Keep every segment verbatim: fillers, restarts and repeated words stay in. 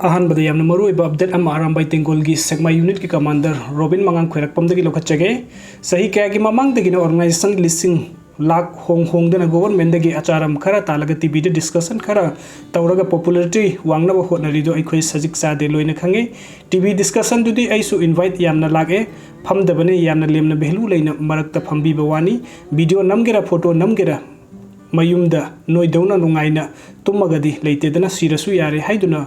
ꯑꯍꯥꯟꯕꯗ ꯌꯥꯝꯅ ꯃꯔꯨꯑꯣꯏꯕ ꯑꯞꯗꯦꯠ ꯑꯃ ꯑꯔꯥꯝꯕꯥꯏ ꯇꯦꯡꯒꯣꯜꯒꯤ ꯁꯦꯛꯃꯥꯏ ꯌꯨꯅꯤꯠꯀꯤ ꯀꯃꯥꯟꯗꯔ ꯔꯣꯕꯤꯟ ꯃꯉꯥꯡ ꯈꯣꯏꯔꯥꯛꯄꯝꯗꯒꯤ ꯂꯧꯈꯠꯆꯒꯦ꯫ ꯆꯍꯤ ꯀꯌꯥꯒꯤ ꯃꯃꯥꯡꯗꯒꯤꯅ ꯑꯣꯔꯒꯅꯥꯏꯖꯦꯁꯟ ꯂꯤꯁꯤꯡ ꯂꯥꯛ ꯍꯣꯡ ꯍꯣꯡꯗꯅ ꯒꯣꯕꯔꯃꯦꯟꯗꯒꯤ ꯑꯆꯥꯔꯝ ꯈꯔ ꯇꯥꯜꯂꯒ ꯇꯤꯚꯤꯗ ꯗꯤꯁꯀꯁꯟ ꯈꯔ ꯇꯧꯔꯒ ꯄꯣꯄꯨꯂꯔꯤꯇꯤ ꯋꯥꯡꯅꯕ ꯍꯣꯠꯅꯔꯤꯗꯣ ꯑꯩꯈꯣꯏ ꯁꯖꯤꯛ ꯆꯥꯗꯦ ꯂꯣꯏꯅ ꯈꯪꯉꯤ꯫ ꯇꯤꯚꯤ ꯗꯤꯁꯀꯁꯟꯗꯨꯗꯤ ꯑꯩꯁꯨ ꯏꯟꯚꯥꯏꯠ ꯌꯥꯝꯅ ꯂꯥꯛꯑꯦ꯫ ꯐꯝꯗꯕꯅ ꯌꯥꯝꯅ ꯂꯦꯝꯅ ꯚꯦꯂꯨ ꯂꯩꯅ ꯃꯔꯛꯇ ꯐꯝꯕꯤꯕ ꯋꯥꯅꯤ꯫ ꯚꯤꯗꯤꯑꯣ ꯅꯝꯒꯦꯔꯥ ꯐꯣꯇꯣ ꯅꯝꯒꯦꯔꯥ ꯃꯌꯨꯝꯗ ꯅꯣꯏꯗꯧꯅ ꯅꯨꯡꯉꯥꯏꯅ ꯇꯨꯝꯃꯒꯗꯤ ꯂꯩꯇꯦꯗꯅ, ꯁꯤꯔꯁꯨ ꯌꯥꯔꯦ ꯍꯥꯏꯗꯨꯅ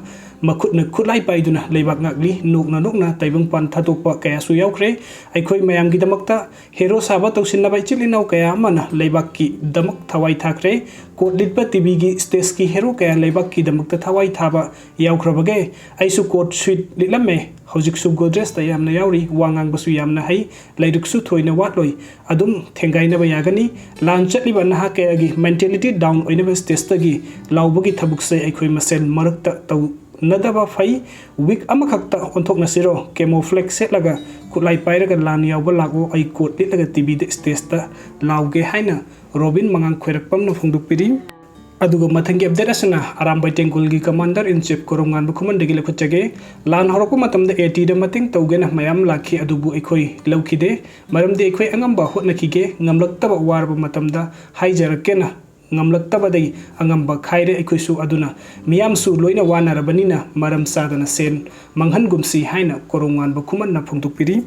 ꯃꯈꯨꯠꯅ ꯈꯨꯠꯂꯥꯏ ꯄꯥꯏꯗꯨꯅ ꯂꯩꯕꯥꯛ ꯉꯥꯛꯂꯤ꯫ ꯅꯣꯛꯅ ꯅꯣꯛꯅ ꯇꯥꯏꯕꯪꯄꯥꯟ ꯊꯥꯗꯣꯛꯄ ꯀꯌꯥꯁꯨ ꯌꯥꯎꯈ꯭ꯔꯦ꯫ ꯑꯩꯈꯣꯏ ꯃꯌꯥꯝꯒꯤꯗꯃꯛꯇ ꯍꯦꯔꯣ ꯁꯥꯕ ꯇꯧꯁꯤꯟꯅꯕ ꯏꯆꯤꯜ ꯏꯅꯥꯎ ꯀꯌꯥ ꯑꯃꯅ ꯂꯩꯕꯥꯛꯀꯤꯗꯃꯛ ꯊꯋꯥꯏ ꯊꯥꯈ꯭ꯔꯦ꯫ ꯀꯣꯠ ꯂꯤꯠꯄ ꯇꯤꯚꯤꯒꯤ ꯁ꯭ꯇꯦꯖꯀꯤ ꯍꯦꯔꯣ ꯀꯌꯥ ꯂꯩꯕꯥꯛꯀꯤꯗꯃꯛꯇ ꯊꯋꯥꯏ ꯊꯥꯕ ꯌꯥꯎꯈ꯭ꯔꯕꯒꯦ꯫ ꯑꯩꯁꯨ ꯀꯣꯠ ꯁꯨꯏꯠ ꯂꯤꯠꯂꯝꯃꯦ꯫ ꯍꯧꯖꯤꯛꯁꯨ ꯒꯣꯗ꯭ꯔꯦꯖꯇ ꯌꯥꯝꯅ ꯌꯥꯎꯔꯤ꯫ ꯋꯥ ꯉꯥꯡꯕꯁꯨ ꯌꯥꯝꯅ ꯍꯩ꯫ ꯂꯥꯏꯔꯤꯛꯁꯨ ꯊꯣꯏꯅ ꯋꯥꯠꯂꯣꯏ꯫ ꯑꯗꯨꯝ ꯊꯦꯡꯒꯥꯏꯅꯕ ꯌꯥꯒꯅꯤ꯫ ꯂꯥꯟ ꯆꯠꯂꯤꯕ ꯅꯍꯥ ꯀꯌꯥꯒꯤ ꯃꯦꯟꯇꯦꯂꯤꯇꯤ ꯗꯥꯎꯟ ꯑꯣꯏꯅꯕ ꯁ꯭ꯇꯦꯖꯇꯒꯤ ꯂꯥꯎꯕꯒꯤ ꯊꯕꯛꯁꯦ ꯑꯩꯈꯣꯏ ꯃꯁꯦꯜ ꯃꯔꯛꯇ ꯇꯧꯅꯗꯕ ꯐꯩ꯫ ꯋꯤꯛ ꯑꯃꯈꯛꯇ ꯑꯣꯟꯊꯣꯛꯅꯁꯤꯔꯣ? ꯀꯦꯃꯣꯐ꯭ꯂꯦꯛ ꯁꯦꯠꯂꯒ ꯈꯨꯠꯂꯥꯏ ꯄꯥꯏꯔꯒ ꯂꯥꯟ ꯌꯥꯎꯕ ꯂꯥꯛꯑꯣ, ꯑꯩ ꯀꯣꯠ ꯂꯤꯠꯂꯒ ꯇꯤꯚꯤꯗ ꯁ꯭ꯇꯦꯖꯇ ꯂꯥꯎꯒꯦ ꯍꯥꯏꯅ ꯔꯣꯕꯤꯟ ꯃꯉꯥꯡ ꯈꯣꯏꯔꯛꯄꯝꯅ ꯐꯣꯡꯗꯣꯛꯄꯤꯔꯤ꯫ ꯑꯗꯨꯒ ꯃꯊꯪꯒꯤ ꯑꯞꯗꯦꯠ ꯑꯁꯤꯅ ꯑꯔꯥꯝꯕꯥꯏ ꯇꯦꯡꯒꯣꯜꯒꯤ ꯀꯃꯥꯟꯗꯔ ꯏꯟ ꯆꯤꯐ ꯀꯣꯔꯣꯝꯉꯥꯟꯕ ꯈꯨꯃꯟꯗꯒꯤ ꯂꯧꯈꯠꯆꯒꯦ꯫ ꯂꯥꯟ ꯍꯧꯔꯛꯄ ꯃꯇꯝꯗ ꯑꯦ ꯇꯤꯗ ꯃꯇꯦꯡ ꯇꯧꯒꯦꯅ ꯃꯌꯥꯝ ꯂꯥꯛꯈꯤ, ꯑꯗꯨꯕꯨ ꯑꯩꯈꯣꯏ ꯂꯧꯈꯤꯗꯦ꯫ ꯃꯔꯝꯗꯤ ꯑꯩꯈꯣꯏ ꯑꯉꯝꯕ ꯍꯣꯠꯅꯈꯤꯒꯦ, ꯉꯝꯂꯛꯇꯕ ꯋꯥꯔꯕ ꯃꯇꯝꯗ ꯍꯥꯏꯖꯔꯛꯀꯦꯅ ꯉꯝꯂꯛꯇꯕꯗꯒꯤ ꯑꯉꯝꯕ ꯈꯥꯏꯔꯦ ꯑꯩꯈꯣꯏꯁꯨ꯫ ꯑꯗꯨꯅ ꯃꯤꯌꯥꯝꯁꯨ ꯂꯣꯏꯅ ꯋꯥꯅꯔꯕꯅꯤꯅ ꯃꯔꯝ ꯆꯥꯗꯅ ꯁꯦꯟ ꯃꯥꯡꯍꯟꯒꯨꯝꯁꯤ ꯍꯥꯏꯅ ꯀꯣꯔꯣꯝꯉꯥꯟꯕ ꯈꯨꯃꯟꯅ ꯐꯣꯡꯗꯣꯛꯄꯤꯔꯤ꯫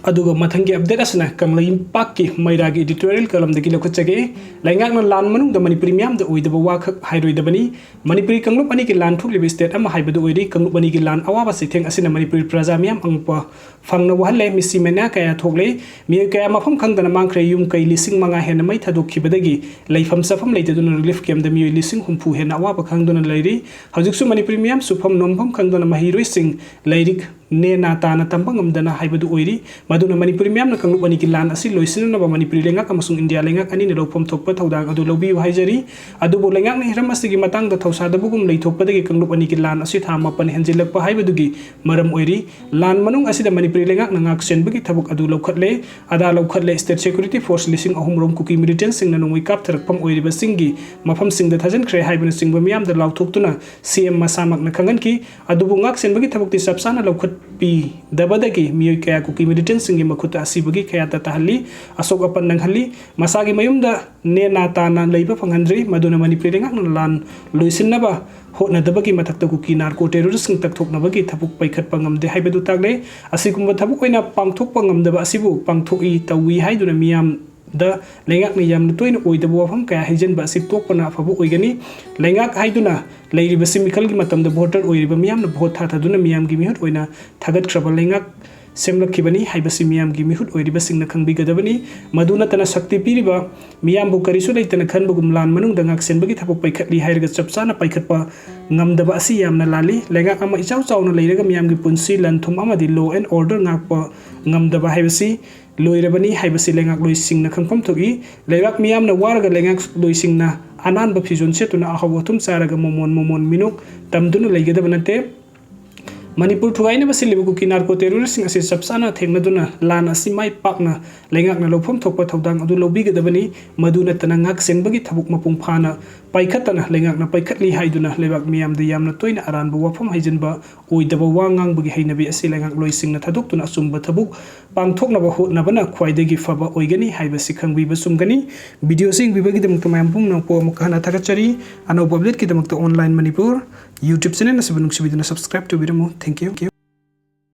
ꯑꯗꯨꯒ ꯃꯊꯪꯒꯤ ꯑꯞꯗꯦꯠ ꯑꯁꯤꯅ ꯀꯪꯂꯩꯄꯥꯛꯀꯤ ꯃꯩꯔꯥꯒꯤ ꯏꯗꯤꯇꯣꯔꯤꯌꯦꯜ ꯀꯂꯝꯗꯒꯤ ꯂꯧꯈꯠꯆꯒꯦ꯫ ꯂꯩꯉꯥꯛꯅ ꯂꯥꯟ ꯃꯅꯨꯡꯗ ꯃꯅꯤꯄꯨꯔꯤ ꯃꯤꯌꯥꯝꯗ ꯑꯣꯏꯗꯕ ꯋꯥꯈꯛ ꯍꯥꯏꯔꯣꯏꯗꯕꯅꯤ꯫ ꯃꯅꯤꯄꯨꯔꯤ ꯀꯥꯡꯂꯨꯞ ꯑꯅꯤꯒꯤ ꯂꯥꯟ ꯊꯣꯛꯂꯤꯕ ꯁ꯭ꯇꯦꯠ ꯑꯃ ꯍꯥꯏꯕꯗꯨ ꯑꯣꯏꯔꯤ꯫ ꯀꯥꯡꯂꯨꯞ ꯑꯅꯤꯒꯤ ꯂꯥꯟ ꯑꯋꯥꯕ ꯆꯩꯊꯦꯡ ꯑꯁꯤꯅ ꯃꯅꯤꯄꯨꯔꯤ ꯄ꯭ꯔꯖꯥ ꯃꯤꯌꯥꯝ ꯑꯉꯛꯄ ꯐꯪꯅ ꯋꯥꯍꯜꯂꯦ꯫ ꯃꯤꯁꯤ ꯃꯩꯅꯥ ꯀꯌꯥ ꯊꯣꯛꯂꯦ꯫ ꯃꯤꯑꯣꯏ ꯀꯌꯥ ꯃꯐꯝ ꯈꯪꯗꯅ ꯃꯥꯡꯈ꯭ꯔꯦ꯫ ꯌꯨꯝ ꯀꯩ ꯂꯤꯁꯤꯡ ꯃꯉꯥ ꯍꯦꯟꯅ ꯃꯩ ꯊꯥꯗꯣꯛꯈꯤꯕꯗꯒꯤ ꯂꯩꯐꯝ ꯆꯥꯐꯝ ꯂꯩꯇꯗꯨꯅ ꯔꯤꯂꯤꯐ ꯀꯦꯝꯞꯇ ꯃꯤꯑꯣꯏ ꯂꯤꯁꯤꯡ ꯍꯨꯝꯐꯨ ꯍꯦꯟꯅ ꯑꯋꯥꯕ ꯈꯪꯗꯨꯅ ꯂꯩꯔꯤ꯫ ꯍꯧꯖꯤꯛꯁꯨ ꯃꯅꯤꯄꯨꯔꯤ ꯃꯤꯌꯥꯝ ꯁꯨꯐꯝ ꯅꯣꯝꯐꯝ ꯈꯪꯗꯅ ꯃꯍꯩꯔꯣꯏꯁꯤꯡ ꯂꯥꯏꯔꯤꯛ ꯅꯦꯅꯥ ꯇꯥꯅ ꯇꯝꯕ ꯉꯝꯗꯅ ꯍꯥꯏꯕꯗꯨ ꯑꯣꯏꯔꯤ꯫ ꯃꯗꯨꯅ ꯃꯅꯤꯄꯨꯔꯤ ꯃꯤꯌꯥꯝꯅ ꯀꯥꯡꯂꯨꯞ ꯑꯅꯤꯒꯤ ꯂꯥꯟ ꯑꯁꯤ ꯂꯣꯏꯁꯤꯟꯅꯅꯕ ꯃꯅꯤꯄꯨꯔꯤ ꯂꯩꯉꯥꯛ ꯑꯃꯁꯨꯡ ꯏꯟꯗꯤꯌꯥ ꯂꯩꯉꯥꯛ ꯑꯅꯤꯅ ꯂꯧꯐꯝ ꯊꯣꯛꯄ ꯊꯧꯗꯥꯡ ꯑꯗꯨ ꯂꯧꯕꯤꯌꯨ ꯍꯥꯏꯖꯔꯤ꯫ ꯑꯗꯨꯕꯨ ꯂꯩꯉꯥꯛꯅ ꯍꯤꯔꯝ ꯑꯁꯤꯒꯤ ꯃꯇꯥꯡꯗ ꯊꯧꯁꯥꯗꯕꯒꯨꯝ ꯂꯩꯊꯣꯛꯄꯗꯒꯤ ꯀꯥꯡꯂꯨꯞ ꯑꯅꯤꯒꯤ ꯂꯥꯟ ꯑꯁꯤ ꯊꯥ ꯃꯥꯄꯟ ꯍꯦꯟꯖꯤꯜꯂꯛꯄ ꯍꯥꯏꯕꯗꯨꯒꯤ ꯃꯔꯝ ꯑꯣꯏꯔꯤ꯫ ꯂꯥꯟ ꯃꯅꯨꯡ ꯑꯁꯤꯗ ꯃꯅꯤꯄꯨꯔꯤ ꯂꯩꯉꯥꯛꯅ ꯉꯥꯛ ꯁꯦꯟꯕꯒꯤ ꯊꯕꯛ ꯑꯗꯨ ꯂꯧꯈꯠꯂꯦ꯫ ꯑꯗꯥ ꯂꯧꯈꯠꯂꯦ꯫ State Security Force ꯂꯤꯁꯤꯡ ꯑꯍꯨꯝ ꯔꯣꯝ ꯀꯨꯀꯤ militantꯁꯤꯡꯅ ꯅꯣꯡꯃꯩ ꯀꯥꯞꯊꯔꯛꯐꯝ ꯑꯣꯏꯔꯤꯕꯁꯤꯡꯒꯤ ꯃꯐꯝꯁꯤꯡꯗ ꯊꯥꯖꯤꯟꯈ꯭ꯔꯦ ꯍꯥꯏꯕꯅꯆꯤꯡꯕ ꯃꯤꯌꯥꯝꯗ ꯂꯥꯎꯊꯣꯛꯇꯨꯅ ꯁꯤ ꯑꯦꯝ ꯃꯁꯥꯃꯛꯅ ꯈꯪꯍꯟꯈꯤ꯫ ꯑꯗꯨꯕꯨ ꯉꯥꯛ ꯁꯦꯟꯕꯒꯤ ꯊꯕꯛꯇꯤ ꯆꯞ ꯆꯥꯅ ꯂꯧꯈꯠꯄꯤꯗꯕꯗꯒꯤ ꯃꯤꯑꯣꯏ ꯀꯌꯥ ꯀꯨꯀꯤ militantꯁꯤꯡꯒꯤ ꯃꯈꯨꯠꯇ ꯑꯁꯤꯕꯒꯤ ꯀꯌꯥꯗ ꯇꯥꯍꯜꯂꯤ, ꯑꯁꯣꯛ ꯑꯄꯟ ꯅꯪꯍꯜꯂꯤ꯫ ꯃꯁꯥꯒꯤ ꯃꯌꯨꯝꯗ ꯅꯦꯅꯥ ꯇꯥꯅ ꯂꯩꯕ ꯐꯪꯍꯟꯗ꯭ꯔꯤ꯫ ꯃꯗꯨꯅ ꯃꯅꯤꯄꯨꯔꯤ ꯂꯩꯉꯥꯛꯅ ꯂꯥꯟ ꯂꯣꯏꯁꯤꯟꯅꯕ ꯍꯣꯠꯅꯗꯕꯒꯤ ꯃꯊꯛꯇ ꯀꯨꯀꯤ narco terroristꯁꯤꯡ ꯇꯛꯊꯣꯛꯅꯕꯒꯤ ꯊꯕꯛ ꯄꯥꯏꯈꯠꯄ ꯉꯝꯗꯦ ꯍꯥꯏꯕꯗꯨ ꯇꯥꯛꯂꯦ꯫ ꯑꯁꯤꯒꯨꯝꯕ ꯊꯕꯛ ꯑꯣꯏꯅ ꯄꯥꯡꯊꯣꯛꯄ ꯉꯝꯗꯕ ꯑꯁꯤꯕꯨ ꯄꯥꯡꯊꯣꯛꯏ ꯇꯧꯏ ꯍꯥꯏꯗꯨꯅ ꯃꯤꯌꯥꯝꯗ ꯂꯩꯉꯥꯛꯅ ꯌꯥꯝꯅ ꯇꯣꯏꯅ ꯑꯣꯏꯗꯕ ꯋꯥꯐꯝ ꯀꯌꯥ ꯍꯩꯖꯤꯟꯕ ꯑꯁꯤ ꯇꯣꯛꯄꯅ ꯑꯐꯕ ꯑꯣꯏꯒꯅꯤ꯫ ꯂꯩꯉꯥꯛ ꯍꯥꯏꯗꯨꯅ ꯂꯩꯔꯤꯕꯁꯤ ꯃꯤꯈꯜꯒꯤ ꯃꯇꯝꯗ voter ꯑꯣꯏꯔꯤꯕ ꯃꯤꯌꯥꯝꯅ vote ꯊꯥꯊꯗꯨꯅ ꯃꯤꯌꯥꯝꯒꯤ ꯃꯤꯍꯨꯠ ꯑꯣꯏꯅ ꯊꯥꯒꯠꯈ꯭ꯔꯕ ꯂꯩꯉꯥꯛ ꯁꯦꯝꯂꯛꯈꯤꯕꯅꯤ ꯍꯥꯏꯕꯁꯤ ꯃꯤꯌꯥꯝꯒꯤ ꯃꯤꯍꯨꯠ ꯑꯣꯏꯔꯤꯕꯁꯤꯡꯅ ꯈꯪꯕꯤꯒꯗꯕꯅꯤ꯫ ꯃꯗꯨ ꯅꯠꯇꯅ ꯁꯛꯇꯤ ꯄꯤꯔꯤꯕ ꯃꯤꯌꯥꯝꯕꯨ ꯀꯔꯤꯁꯨ ꯂꯩꯇꯅ ꯈꯟꯕꯒꯨꯝ ꯂꯥꯟ ꯃꯅꯨꯡꯗ ꯉꯥꯛ ꯁꯦꯟꯕꯒꯤ ꯊꯕꯛ ꯄꯥꯏꯈꯠꯂꯤ ꯍꯥꯏꯔꯒ ꯆꯞ ꯆꯥꯅ ꯄꯥꯏꯈꯠꯄ ꯉꯝꯗꯕ ꯑꯁꯤ ꯌꯥꯝꯅ ꯂꯥꯜꯂꯤ꯫ ꯂꯩꯉꯥꯛ ꯑꯃ ꯏꯆꯥꯎ ꯆꯥꯎꯅ ꯂꯩꯔꯒ ꯃꯤꯌꯥꯝꯒꯤ ꯄꯨꯟꯁꯤ, ꯂꯟ ꯊꯨꯝ ꯑꯃꯗꯤ law and order ꯉꯥꯛꯄ ꯉꯝꯗꯕ ꯍꯥꯏꯕꯁꯤ ꯂꯣꯏꯔꯕꯅꯤ ꯍꯥꯏꯕꯁꯤ ꯂꯩꯉꯥꯛꯂꯣꯏꯁꯤꯡꯅ ꯈꯪꯐꯝ ꯊꯣꯛꯏ꯫ ꯂꯩꯕꯥꯛ ꯃꯤꯌꯥꯝꯅ ꯋꯥꯔꯒ ꯂꯩꯉꯥꯛꯂꯣꯏꯁꯤꯡꯅ ꯑꯅꯥꯟꯕ ꯐꯤꯖꯣꯜ ꯁꯦꯠꯇꯨꯅ ꯑꯍꯥꯎ ꯑꯊꯨꯝ ꯆꯥꯔꯒ ꯃꯣꯃꯣꯟ ꯃꯣꯃꯣꯟ ꯃꯤꯅꯣꯛ ꯇꯝꯗꯨꯅ ꯂꯩꯒꯗꯕ ꯅꯠꯇꯦ꯫ ꯃꯅꯤꯄꯨꯔ ꯊꯨꯒꯥꯏꯅꯕ ꯁꯤꯜꯂꯤꯕ ꯀꯨꯀꯤ narco terroristꯁꯤꯡ ꯑꯁꯤ ꯆꯞ ꯆꯥꯅ ꯊꯦꯡꯅꯗꯨꯅ ꯂꯥꯟ ꯑꯁꯤ ꯃꯥꯏ ꯄꯥꯛꯅ ꯂꯩꯉꯥꯛꯅ ꯂꯧꯐꯝ ꯊꯣꯛꯄ ꯊꯧꯗꯥꯡ ꯑꯗꯨ ꯂꯧꯕꯤꯒꯗꯕꯅꯤ꯫ ꯃꯗꯨ ꯅꯠꯇꯅ ꯉꯥꯛ ꯁꯦꯟꯕꯒꯤ ꯊꯕꯛ ꯃꯄꯨꯡ ꯐꯥꯅ ꯄꯥꯏꯈꯠꯇꯅ ꯂꯩꯉꯥꯛꯅ ꯄꯥꯏꯈꯠꯂꯤ ꯍꯥꯏꯗꯨꯅ ꯂꯩꯕꯥꯛ ꯃꯤꯌꯥꯝꯗ ꯌꯥꯝꯅ ꯇꯣꯏꯅ ꯑꯔꯥꯟꯕ ꯋꯥꯐꯝ ꯍꯩꯖꯤꯟꯕ, ꯑꯣꯏꯗꯕ ꯋꯥ ꯉꯥꯡꯕꯒꯤ ꯍꯩꯅꯕꯤ ꯑꯁꯤ ꯂꯩꯉꯥꯛꯂꯣꯏꯁꯤꯡꯅ ꯊꯥꯗꯣꯛꯇꯨꯅ ꯑꯆꯨꯝꯕ ꯊꯕꯛ ꯄꯥꯡꯊꯣꯛꯅꯕ ꯍꯣꯠꯅꯕꯅ ꯈ꯭ꯋꯥꯏꯗꯒꯤ ꯐꯕ ꯑꯣꯏꯒꯅꯤ ꯍꯥꯏꯕꯁꯤ ꯈꯪꯕꯤꯕ ꯆꯨꯝꯒꯅꯤ꯫ Videoꯁꯤ ꯌꯦꯡꯕꯤꯕꯒꯤꯗꯃꯛꯇ ꯃꯌꯥꯝ ꯄꯨꯝꯅꯃꯛꯄꯨ ꯑꯃꯨꯛ ꯍꯟꯅ ꯊꯥꯒꯠꯆꯔꯤ꯫ ꯑꯅꯧꯕ updateꯀꯤꯗꯃꯛꯇ Online Manipur YouTube channel ꯑꯁꯤꯕꯨ ꯅꯨꯡꯁꯤꯕꯤꯗꯨꯅ subscribe ꯇꯧꯕꯤꯔꯝꯃꯨ꯫ Thank you꯫